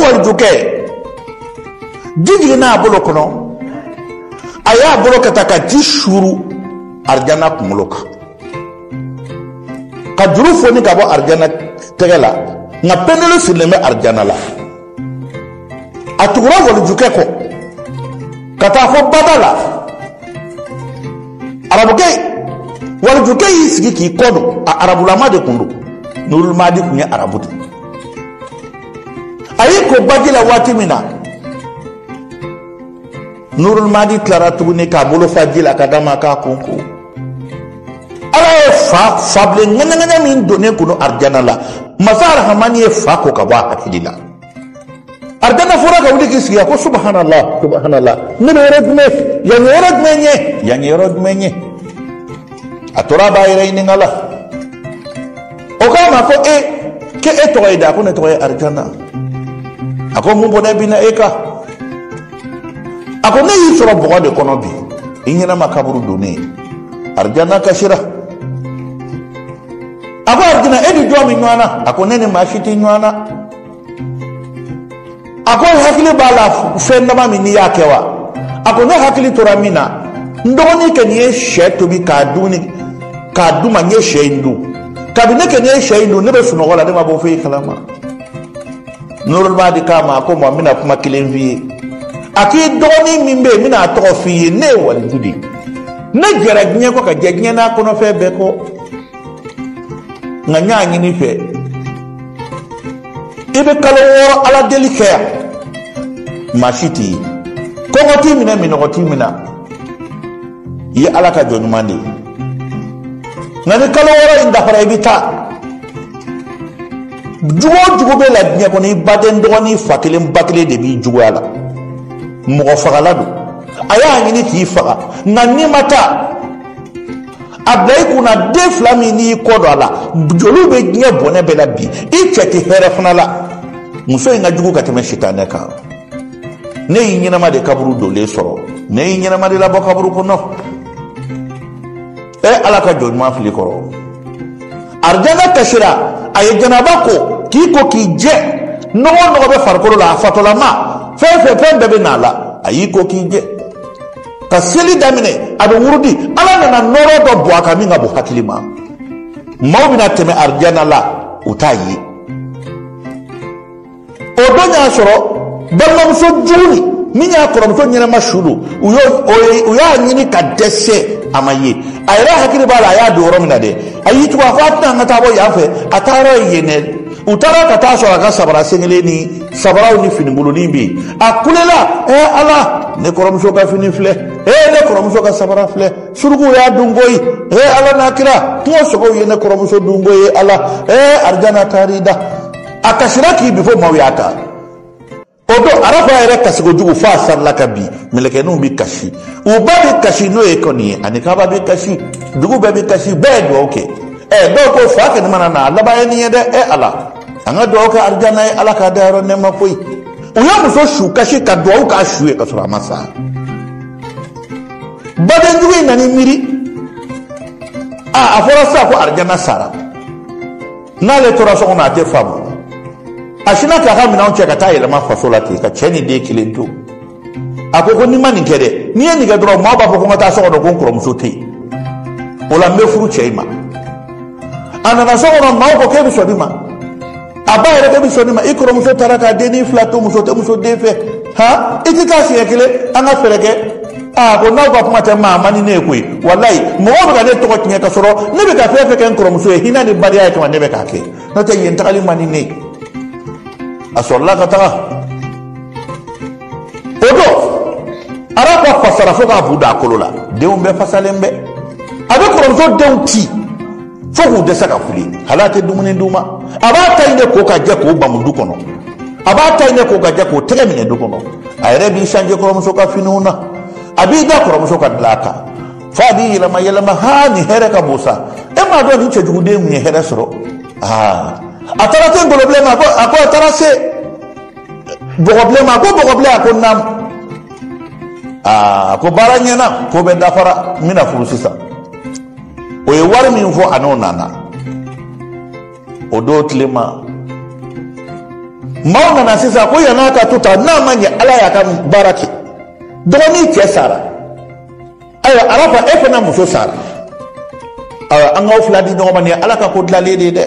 Walijukɛ ji jiginna a bolo kɔnɔ, a y'a bolo ka taa ka ji suuru Arijana kunkolo kan, ka juru foni ka bɔ Arijana tɛgɛ la, nka pendelu sirilen bɛ Arijana la. A tugura walijukɛ kɔ ka taa fɔ bada la. Arabukɛ walijukɛ y'i sigi k'i kɔ don, a arabulama de kun don, Nurulmadi kun ye arabu de. A y'i ko baji la waati min na, Nurulmadi tilara tuguni k'a bolo fa ji la ka d'a ma k'a kun ko. Ala ye fa fabilen ŋɛɲɛŋɛɲɛ min donnen kun don Arijana la, masa Arahamani ye fa ko ka bɔ a hakili la. Arijana fɔra ka wuli k'i sigi, a ko subhanallah, subhanallah, ne bɛ yɔrɔ jumɛn, yan ye yɔrɔ jumɛn ye, yan ye yɔrɔ jumɛn ye? A tora a b'a yɛrɛ ɲininka la. O k'a ma ko e, k'e tɔgɔ ye di? A ko ne tɔgɔ ye Arijana. A ko mun bɔnɛ binna e kan? A ko ne y'i sɔrɔ bɔgɔ de kɔnɔ bi, i ɲɛnama kaburu donnen. Arijana kasira. A ko Arijana, e ni jɔn bɛ ɲɔgɔn na? A ko ne ni maa si tɛ ɲɔgɔn na. A ko hakili b'a la fɛn dama min n'i y'a kɛ wa? A ko ne hakili tora min na, n dɔgɔnin kɛ nin ye sɛ tobi k'a dumuni k'a d'u ma, n ye sɛ in dun. Kabini ne kɛ nin ye sɛ in dun, ne bɛ sunɔgɔ la, ne ma bɔ foyi kalama. Nurulmadi k'a ma, a ko ma n bɛna kuma kelen f'i ye. A k'i dɔgɔnin min bɛ yen, n bɛna a tɔgɔ f'i ye, ne ye waliju de ye. Ne jɛra diɲɛ kɔ ka jɛ diɲɛ n'a kɔnɔfɛn bɛɛ kɔ. Nka n y'a ɲini i fɛ, i bɛ kalo 6 ala deli kɛ yan, maa si t'i ye, kɔngɔ t'i minɛ, minɔgɔ t'i minɛ, i ye Ala ka jɔn ɲuman de ye. Nka ni kalo 6 in dafara, i bɛ taa. Jugu o jugu bɛ la diɲɛ kɔnɔ, i baden dɔgɔnin fa kelen ba kelen de b'i juguya la, mɔgɔ fagala don, a y'a ɲini k'i faga. Nka n'i ma taa, a bila i kunna den 2 min n'i kɔ don a la, joliw bɛ diɲɛ bɔnɛ bɛɛ la bi, i cɛ tɛ hɛrɛ fana la. Muso in ka jugu ka tɛmɛ sitanɛ kan. Ne y'i ɲɛnama de kaburu donlen sɔrɔ, ne y'i ɲɛnama de labɔ kaburu kɔnɔ. Ɛ Ala ka jɔn ɲuman fili kɔrɔ. Arijana kasira, a ye janaba ko k'i ko k'i jɛ, nɔgɔ o nɔgɔ bɛ farikolo la, a fatɔlama fɛn fɛn fɛn bɛɛ bɛ n'a la, a y'i ko k'i jɛ ka seli daminɛ, a bɛ wurudi. Ala nana nɔɔrɔ dɔ bɔ a kan min ka bon hakili ma. Maaw bɛna tɛmɛ Arijana la, u t'a ye. O don y'a sɔrɔ balimamuso jugu nin min y'a kɔrɔmuso ɲɛnama su don, u y'a ɲini ka dɛsɛ, a ma ye. A yɛrɛ hakili b'a la a y'a don yɔrɔ min na dɛ, a y'i tugu, a ko a tɛna an ka taa bɔ yan fɛ, a taa yɔrɔ ye yen dɛ. U taara ka taa sɔrɔ a ka sabara sen kelen ni sabaraw ni finibolonin bɛ yen. A kulela, ɛ Ala, ne kɔrɔmuso ka fini filɛ, ɛ ne kɔrɔmuso ka sabara filɛ, surukuw y'a dun koyi, ɛ Ala n'a kira, kungo sogow ye ne kɔrɔmuso dun koyi, Ala, ɛ Arijana taar'i da. A kasira k'i bi fo maaw y'a ta. O don Arafa yɛrɛ kasi kojugu f'a sarila ka bin, mɛlɛkɛninw bɛ kasi, u ba bɛ kasi n'o ye kɔni ye, ani kaba bɛ kasi, dugu bɛɛ bɛ kasi, bɛɛ ye dugawu kɛ. Ɛ dɔw ko fa kɛnɛ mana na, a laban ye nin ye dɛ, ɛ Ala, an ka dugawu kɛ Arijana ye, Ala k'a dayɔrɔ nɛɛma koyi. U ye muso su kasi ka dugawu k'a su ye ka sɔrɔ a ma sa. Badenjugu in nan'i miiri, a fɔra sisan ko Arijana sara, n'ale tora so kɔnɔ a tɛ faamu. A sinna k'a ka minɛnw cɛ ka taa yɛlɛma faso la ten, ka cɛ ni den kelen to. A ko ko n'i ma nin kɛ dɛ, n'i ye nin kɛ dɔrɔn maaw b'a fɔ ko n ka taa so kɔnɔ ko n kɔrɔmuso tɛ yen, o la n bɛ furu cɛ in ma. A nana so kɔnɔ, maaw ko k'e bɛ sɔn nin ma, a ba yɛrɛ k'e bɛ sɔn nin ma, i kɔrɔmuso taara k'a dennin 2 to, muso tɛ muso den fɛ, han, i tɛ taa siɲɛ kelen, an ka fɛɛrɛ kɛ. Aa ko n'aw ka kuma tɛ maa man di ne ye koyi, walayi mɔgɔw bɛ ka ne tɔgɔ tiɲɛ ka sɔrɔ ne bɛ ka fɛn fɛn kɛ n kɔrɔmuso ye hinɛ ni badenya ye kama ne bɛ k'a kɛ, n'o tɛ yen tagali man di ne ye. A sɔrɔla ka taga. O don Arafa fasara fo k'a bu da a kolo la, denw bɛɛ fasalen bɛ. A bɛ kɔrɔmuso denw ci fo k'u dɛsɛ ka kule, hali a tɛ dumuni d'u ma. A b'a ta in de ko ka jɛ k'o bamu du kɔnɔ, a b'a ta in de ko ka jɛ k'o tɛgɛ minɛ du kɔnɔ. A yɛrɛ b'i sanje kɔrɔmuso ka finiw na, a b'i da kɔrɔmuso ka dilan kan, f'a b'i yɛlɛma yɛlɛma, haa nin hɛrɛ ka bon sa, e m'a dɔn nin cɛjuguden kun ye hɛrɛ sɔrɔ. Aa a taara se ngolobilen ma, a ko a taara se bɔgɔbilen ma, a ko bɔgɔbilen, a ko naamu. Aa a ko baara ɲɛna, ko bɛ dafara, n bɛna furu sisan. O ye wari min fɔ, a n'o nana. O don tile ma, Maaw nana sisan ko yann'a ka to tan, n'a ma ɲɛ Ala y'a ka baara kɛ. Dɔgɔnin cɛ sara. Ayiwa Arafa e fana muso sara. Ayiwa an k'aw fila di ɲɔgɔn ma, nin ye Ala ka ko dilanlen de ye dɛ.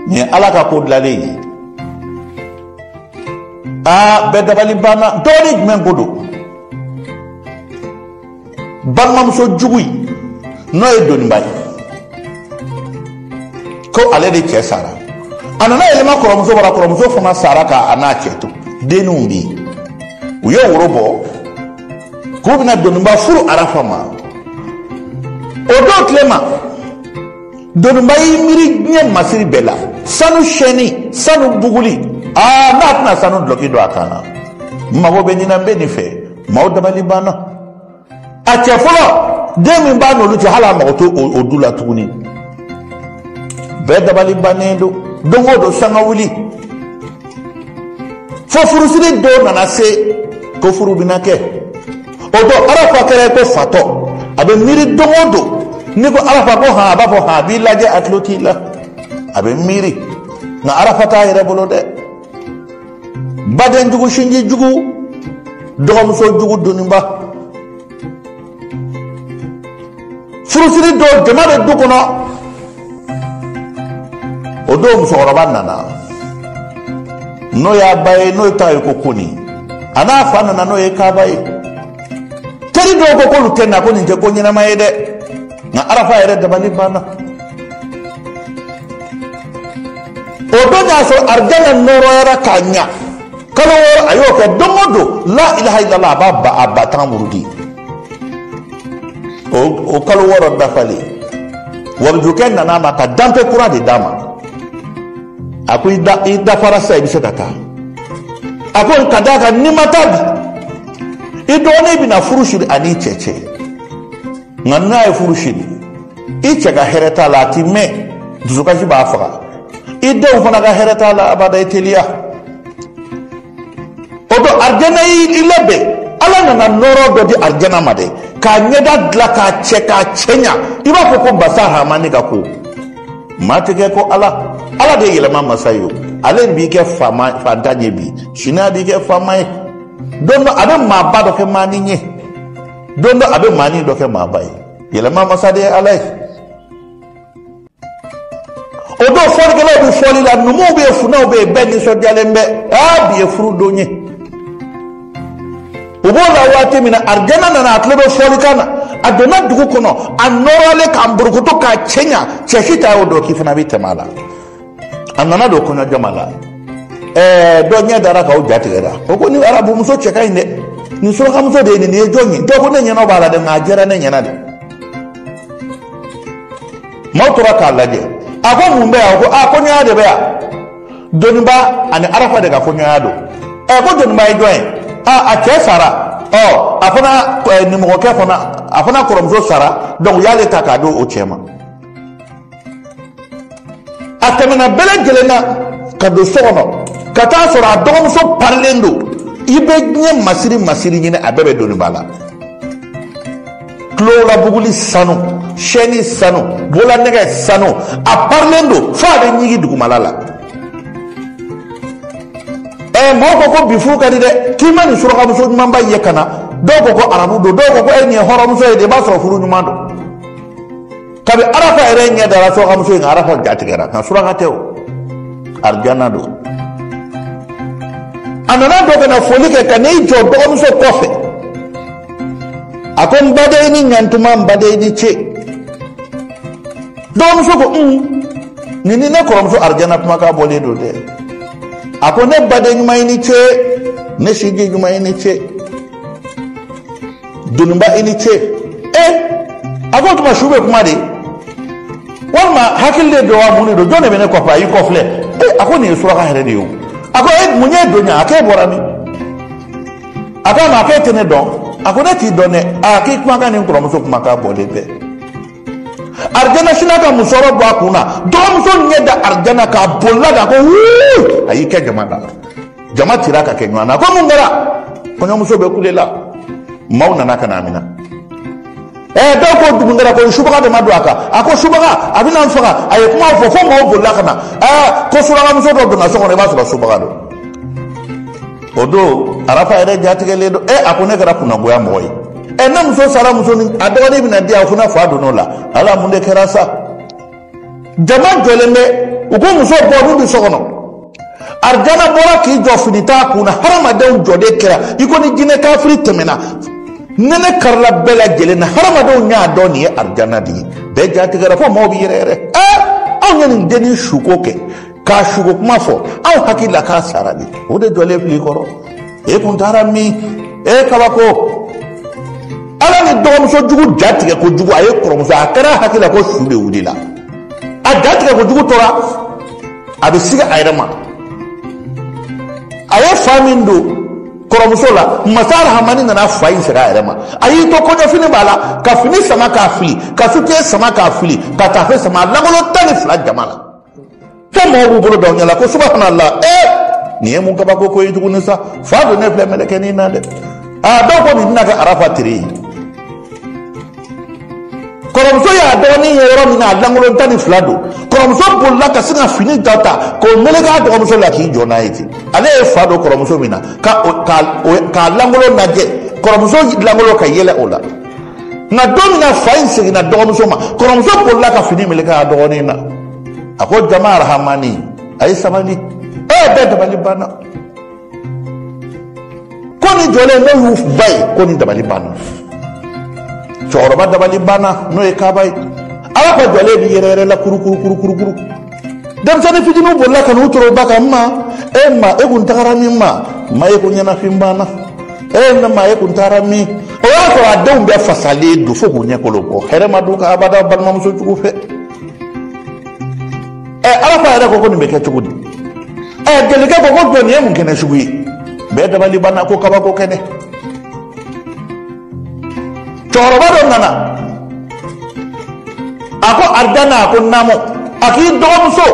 Nin ye Ala ka ko dilanlen ye. Aa bɛɛ dabali banna. Dɔgɔnin jumɛn ko don? Balimamuso jugu in n'o ye doniba ye, ko ale de cɛ sara. A nana yɛlɛma kɔrɔmuso bara, kɔrɔmuso fana sara k'a n'a cɛ to. Denninw bɛ yen, u ye woro bɔ k'u bɛna doniba furu Arafa ma. O don tile ma, doniba y'i miiri diɲɛ masiri bɛɛ la, sanu sɛni, sanu buguli. Aa n'a tɛna sanu dulɔki don a kan na, n mago bɛ nin na, n bɛ nin fɛ. Maaw dabali banna. A cɛ fɔlɔ den min b'a n'olu cɛ, hali a mago t'o o du la tuguni. Bɛɛ dabali bannen don. Don o don sanga wuli fo furusiri don nana se ko furu bɛna kɛ. O don Arafa kɛra ko fatɔ, a bɛ miiri don o don. N'i ko Arafa ko han, a b'a fɔ han, a b'i lajɛ, a tulo t'i la, a bɛ miiri. Nka Arafa t'a yɛrɛ bolo dɛ. Baden jugu, sinji jugu, dɔgɔmuso jugu doniba. Furusiri don jama bɛ du kɔnɔ. O don musokɔrɔba nana, n'o y'a ba ye, n'o ta ye ko Koni. A n'a fa nana, n'o ye Kaba ye. Teri dɔw ko k'olu tɛ na, ko nin tɛ ko ɲɛnama ye dɛ. Nka Arafa yɛrɛ dabali banna. O don y'a sɔrɔ arijana nɔrɔyara k'a ɲa. Kalo wɔɔrɔ a y'o kɛ don o don, la ilaha illallah, a b'a ba a ba tan murudi. O kalo wɔɔrɔ dafalen, warijukɛ nana a ma ka danpe kura de d'a ma. A ko i dafara sisan, i bɛ se ka taa. A ko ka d'a kan n'i ma taa bi, i dɔgɔnin bɛna furu siri a n'i cɛ cɛ. Nka n'a ye furu siri, i cɛ ka hɛrɛ t'a la, a t'i mɛn, dusukasi b'a faga. I denw fana ka hɛrɛ t'a la abada, i teliya. O don arijana y'i labɛn. Ala nana nɔrɔ dɔ di arijana ma dɛ, k'a ɲɛda dilan k'a cɛ k'a cɛɲa, i b'a fɔ ko basa hamani ka ko. Maa tɛ kɛ ko Ala. Ala de ye yɛlɛma masa ye o. Ale b'i kɛ faama fantan ye bi, sini a b'i kɛ faama ye. Don dɔ a bɛ maaba dɔ kɛ maanin ye, don dɔ a bɛ maanin dɔ kɛ maaba ye. Yɛlɛma masa de ye Ala ye. O don fɔlikɛlaw bɛ fɔli la, numuw bɛ yen, funɛw bɛ yen, bɛɛ nisɔndiyalen bɛ. Aa bi ye furu don ye. U b'o la waati min na, arijana nana, a tulo bɛ fɔlikan na. A donna dugu kɔnɔ, a nɔrɔlen k'a borokoto k'a cɛɲa. Cɛ si t'a y'o dɔn k'i fana bɛ tɛmɛ a la. A nana don kɔɲɔ jama la. Dɔ ɲɛ dara k'aw ja tigɛra. O ko ni arabumuso cɛ ka ɲi dɛ, nin surakamuso de ye nin, nin ye jɔn ye? Dɔw ko ne ɲɛna b'a la dɛ, nka a jɛra ne ɲɛna de. Maaw tora k'a lajɛ. A ko mun bɛ yan? O ko aa kɔɲɔya de bɛ yan. Doniba ani Arafa de ka kɔɲɔya don. Ko doniba ye jɔn ye? Aa a cɛ sara. Ɔ a fana nimɔgɔkɛ fana, a fana kɔrɔmuso sara, donc u y'ale ta k'a di o cɛ ma. A tɛmɛna bɛɛ lajɛlen na ka don so kɔnɔ ka taa sɔrɔ a dɔgɔmuso parilen don. I bɛ diɲɛ masiri masiri ɲini, a bɛɛ bɛ doniba la. Tulolabuguli sanu, sɛni sanu, bololanɛgɛ sanu, a parilen don fo a bɛ ɲigin dugumala la. Mɔgɔw ko ko bi furu ka di dɛ, k'i ma nin surakamuso ɲumanba ye ka na. Dɔw ko ko arabu don, dɔw ko ko e nin ye hɔrɔnmuso ye de, i b'a sɔrɔ furu ɲuman don. Kabi Arafa yɛrɛ ɲɛ dara surakamuso in kan, Arafa ja tigɛra, nka suraka tɛ o, arijana don. A nana dɔ ka na foli kɛ ka n'i jɔ dɔgɔmuso kɔfɛ. A ko n baden i ni ɲantuma, n baden i ni ce. Dɔgɔmuso ko nin ni ne kɔrɔmuso arijana kumakan bɔlen don dɛ. A ko ne baden ɲuman i ni ce, ne sinji ɲuman i ni ce, doniba i ni ce. A ko o tuma su bɛ kuma de, walima hakili de don wa, mun de don, jɔn de bɛ ne kɔfɛ? A y'i kɔfilɛ. A ko nin ye suraka yɛrɛ de ye o. A ko mun ye don ɲa? A k'e bɔra min? A k'a ma, a k'e tɛ ne dɔn. A ko ne t'i dɔn dɛ. A k'i kumakan ni n kɔrɔmuso kumakan bɔlen bɛ. Arijana sina ka musɔrɔ bɔ a kun na, dɔgɔmuso ɲɛ da arijana k'a bolila k'a ko wuu, a y'i kɛ jama la. Jama tira ka kɛ ɲɔgɔn na. Ko mun kɛra? Kɔɲɔmuso bɛ kule la. Maaw nana ka n'a minɛ. Dɔw ko dugu kɛra ko subaga de ma don a kan, a ko subaga a bɛna n faga, a ye kuma fɔ fo mɔgɔw bolila ka na. Ko surakamuso dɔ donna so kɔnɔ, i b'a sɔrɔ subaga don. O don Arafa yɛrɛ jatigɛlen don. A ko ne kɛra kunnagoya mɔgɔ ye. Ne muso sara, muso ni a dɔgɔnin bɛna di yan, o fana fa donn'o la. Ala, mun de kɛra sa? Jama jɔlen bɛ, u ko muso bɔ n'u bɛ so kɔnɔ. Arijana bɔra k'i jɔ, fini t'a kun na, hadamadenw jɔden kɛra i ko ni jinɛ kafiri tɛmɛna. Nɛnɛ karila bɛɛ lajɛlen na, hadamadenw y'a dɔn nin ye arijana de ye. Bɛɛ jatigɛra fo maaw bɛ yɛrɛ yɛrɛ. Anw ye nin dennin suko kɛ k'a suko kuma fɔ, anw hakili la k'a sara de, o de jɔlen filɛ i kɔrɔ. E kun taara min? Kabako. Ala ni dɔgɔmuso jugu ja tigɛ kojugu, a ye kɔrɔmuso, a kɛra hakili la ko su de wulila. A ja tigɛ kojugu tora a bɛ siga a yɛrɛ ma. A ye fa min don kɔrɔmuso la, masa Arahamani nana fa in segin a yɛrɛ ma. A y'i to kɔɲɔfini b'a la, ka fini sama k'a fili, ka soutien sama k'a fili, ka taafe sama, a lankolon 12 jama la. Fo mɔgɔw b'u bolo da u ɲɛ la ko subhanallah. Nin ye mun kabako ko ye tuguni sa? Fa don ne filɛ mɛlɛkɛnin na dɛ. Dɔw ko nin tɛna kɛ Arafa tere ye. Kɔrɔmuso y'a dɔgɔnin ye yɔrɔ min na, a lankolon 12 don. Kɔrɔmuso bolila ka sin ka fini dɔ ta k'o meleke a dɔgɔmuso la k'i jɔ n'a ye ten. Ale ye fa don kɔrɔmuso min na, k'a lankolon lajɛ, kɔrɔmuso lankolon ka yɛlɛ o la. Nka don min na fa in seginna dɔgɔmuso ma, kɔrɔmuso bolila ka fini meleke a dɔgɔnin na. A ko jama Arahamani, a ye sabali. Bɛɛ dabali banna. Ko nin jɔlen n'o y'u ba ye, ko nin dabali banna. Cɛkɔrɔba dabali banna, n'o ye Kaba ye. Ala ka jɔlen bɛ yɛrɛ yɛrɛ la kuru kuru kuru kuru kuru. Denmisɛnnin fitininw bolila ka n'u toro ba kan. Ma e ma e kun tagara min? Ma ma e kun ɲɛnafin banna. Ne ma e kun taara min? O y'a sɔrɔ a denw bɛɛ fasalen don fo k'u ɲɛkolo bɔ. Hɛrɛ ma d'u kan abada balimamuso jugu fɛ. Ala fa yɛrɛ ko ko nin bɛ kɛ cogo di? Jelikɛ ko ko jɔn nin ye mun kɛnɛ sugu ye? Bɛɛ dabali banna ko kabako kɛnɛ. Cɛkɔrɔba dɔ nana, a ko Arijana, a ko naamu. A k'i dɔgɔmuso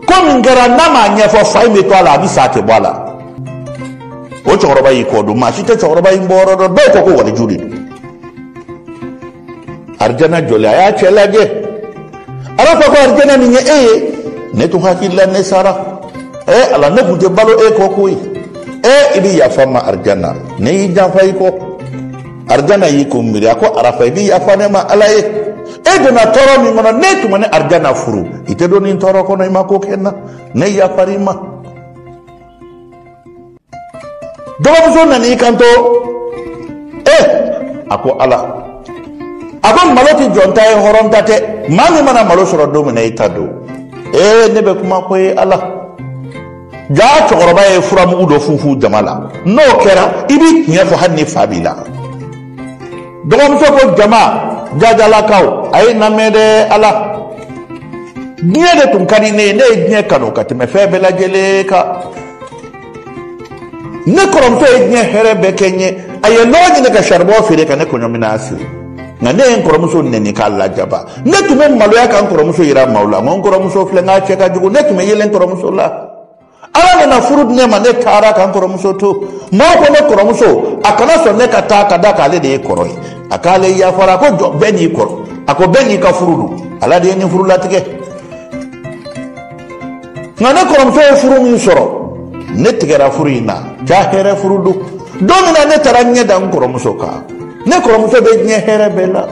ko min kɛra, n'a m'a ɲɛfɔ, fa in bɛ to a la, a bɛ sa, a tɛ bɔ a la. O cɛkɔrɔba y'i kɔ don, maa si tɛ cɛkɔrɔba in bɔ yɔrɔ dɔn. Dɔw ko ko waliju de don. Arijana jɔlen, a y'a cɛ lajɛ. Ala ko ko Arijana, nin ye e ye? Ne tun hakili la ne sara. Ala, ne tun tɛ balo e kɔ koyi. I bɛ yafa n ma Arijana, ne y'i janfa i kɔ. Arijana y'i ko miiri, a ko Arafa, i bɛ yafa ne ma Ala ye. E donna tɔɔrɔ min kɔnɔ, ne tun ma ne Arijana furu, i tɛ don nin tɔɔrɔ kɔnɔ, i ma ko kɛ n na, ne yafara i ma. Dɔgɔmuso nana i kanto, a ko Ala, a ko malo tɛ jɔn ta ye, hɔrɔn ta tɛ. Maa min mana malo sɔrɔ don min na, i ta don. Ne bɛ kuma ko ye Ala. Jaa cɛkɔrɔba ye furamugu dɔ funfun jama la, n'o kɛra i b'i tiɲɛ fɔ hali ni fa b'i la. Dɔgɔmuso ko jama jajalakaw, a ye lamɛn dɛ. Ala, diɲɛ de tun ka di ne ye, ne ye diɲɛ kanu ka tɛmɛ fɛn bɛɛ lajɛlen kan. Ne kɔrɔmuso ye diɲɛ hɛrɛ bɛɛ kɛ n ye, a ye lɔgɔ ɲini ka saribɔn feere ka ne kɔɲɔminɛn siri. Nka ne ye n kɔrɔmuso nɛni k'a lajaba. Ne tun bɛ maloya ka n kɔrɔmuso yira maaw la, n ko n kɔrɔmuso filɛ, n k'a cɛ ka jugu. Ne tun bɛ yɛlɛ n kɔrɔmuso la. Ala nana furu di ne ma, ne taara ka n kɔrɔmuso to. Maaw ko ne kɔrɔmuso a kana sɔn ne ka taa, ka da k'ale de ye kɔrɔ ye. A k'ale yafara, a ko jɔ bɛɛ n'i kɔrɔ, a ko bɛɛ n'i ka furu don, Ala de ye nin furu latigɛ. Nka ne kɔrɔmuso ye furu min sɔrɔ, ne tigɛra furu in na, ja hɛrɛ furu don. Don min na ne taara ɲɛ da n kɔrɔmuso kan, ne kɔrɔmuso bɛ diɲɛ hɛrɛ bɛɛ la,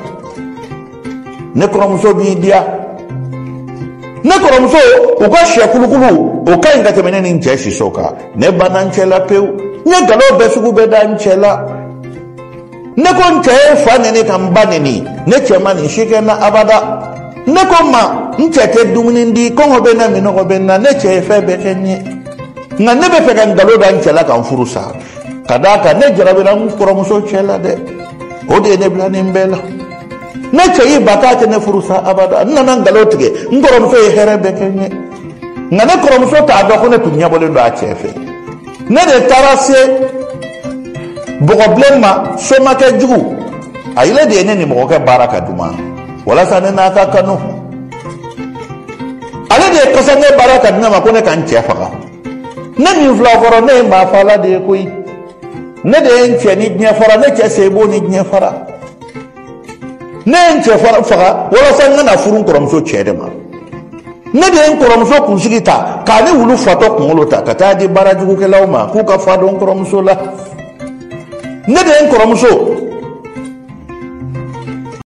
ne kɔrɔmuso b'i diya. Ne kɔrɔmuso u ka sɛ kulukulu o ka ɲi ka tɛmɛ ne ni n cɛ siso kan. Ne banna n cɛ la pewu, n ye nkalon bɛɛ sugu bɛɛ da n cɛ la. Ne ko n cɛ ye fa nɛni ka n ba nɛni, ne cɛ ma nin si kɛ n na abada. Ne ko n ma, n cɛ tɛ dumuni di, kɔngɔ bɛ n na, minɔgɔ bɛ n na, ne cɛ ye fɛn bɛɛ kɛ n ye. Nka ne bɛ fɛ ka nkalon da n cɛ la ka n furu sa, ka d'a kan ne jarabira n kɔrɔmuso cɛ la dɛ, o de ye ne bila nin bɛɛ la. Ne cɛ y'i ba k'a tɛ ne furu sa abada, n nana nkalon tigɛ, n kɔrɔmuso ye hɛrɛ bɛɛ kɛ n ye. Nka ne kɔrɔmuso t'a dɔn ko ne tun ɲɛbɔlen don a cɛ fɛ. Ne de taara se bɔgɔbilen ma, somakɛ jugu, a yɛrɛ de ye ne ni mɔgɔkɛ baara ka d'u ma walasa ne n'a ka kanu. Ale de ye kasange baara ka di ne ma ko ne ka n cɛ faga. Ne min filɛ kɔrɔ, ne ye maa fala de ye koyi. Ne de ye n cɛ ni diɲɛ fara, ne cɛ sen b'o ni diɲɛ fara. Ne ye n cɛ faga walasa n ka na furu n kɔrɔmuso cɛ de ma. Ne de ye n kɔrɔmuso kunsigi ta k'a ni wulu fatɔ kunkolo ta ka taa di baarajugukɛlaw ma k'u ka fa don n kɔrɔmuso la. Ne de ye n kɔrɔmuso